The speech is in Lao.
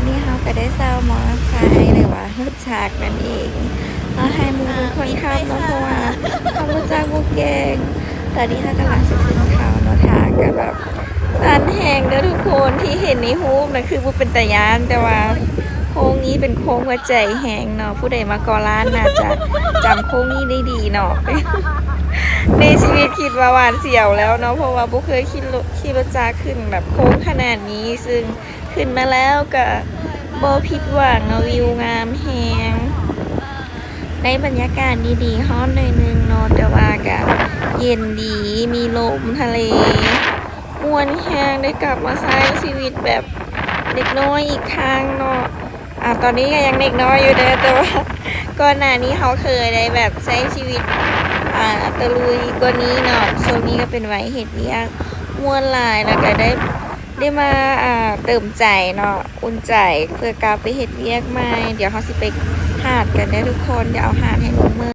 ນີ້ເຮົາກໍໄດ້ເຊົ່າມໍເຕີໄຊ ຫຼືວ່າລົດຈັກນັ້ນເອງ ເຮົາໃຫ້ໝູ່ເປັນຄົນຂັບເນາະ ເພາະວ່າເຮົາບໍ່ຈັກບໍ່ເກັ່ງ. ຕອນນີ້ເຮົາກຳລັງຊິຂຶ້ນເຂົາເນາະ ທາງກໍແບບຊັນແຮງເດີທຸກຄົນ. ທີ່ເຫັນໃນຮູບນະຄືບໍ່ເປັນຕາຢ້ານ ແຕ່ວ່າໂຄ້ງນີ້ເປັນໂຄ້ງຫົວໃຈແຮງເນາະ. ຜູ້ໃດມາເກາະລ້ານໜ້າຈະຈຳໂຄ້ງນີ້ໄດ້ດີເນາະ. ໃນຊີວິດຄິດວ່າຫວາດສຽວແລ້ວເນາະ ເພາະວ່າບໍ່ເຄີຍຂີ່ລົດ ຂີ່ລົດຈັກຂຶ້ນແບບໂຄ້ງຂະໜາດນີ້ ຊຶ່ງ ຂຶ້ນມາແລ້ວກະບໍ່ຜິດຫວັງເນາະ ວິວງາມແຮງ. ໄດ້ບັນຍາກາດດີໆ ຮ້ອນໜ້ອຍໜຶ່ງເນາະ ແຕ່ວ່າກະເຢັນດີ ມີລົມທະເລ ມ່ວນແຮງ ໄດ້ກັບມາໃຊ້ຊີວິດແບບເດັກນ້ອຍອີກຄັ້ງເນາະ. ອາ ຕອນນີ້ກະຍັງເດັກນ້ອຍຢູ່ເດີ ແຕ່ວ່າກ່ອນໜ້ານີ້ເຮົາເຄີຍໄດ້ແບບໃຊ້ຊີວິດ ອາ ຕະລຸຍກວ່ານີ້ເນາະ. ຊ່ວງນີ້ກະເປັນໄວເຮັດວຽກ ມ່ວນຫຼາຍ ແລ້ວກະໄດ້ ໄດ້ມາ ອາ ເຕີມໃຈເນາະ ອຸ່ນໃຈ ເພື່ອກັບໄປເຮັດວຽກໃໝ່. ດຽວເຮົາຊິໄປຫາດກັນເດີທຸກຄົນ ດຽວເອົາຫາດໃຫ້ເບິ່ງ.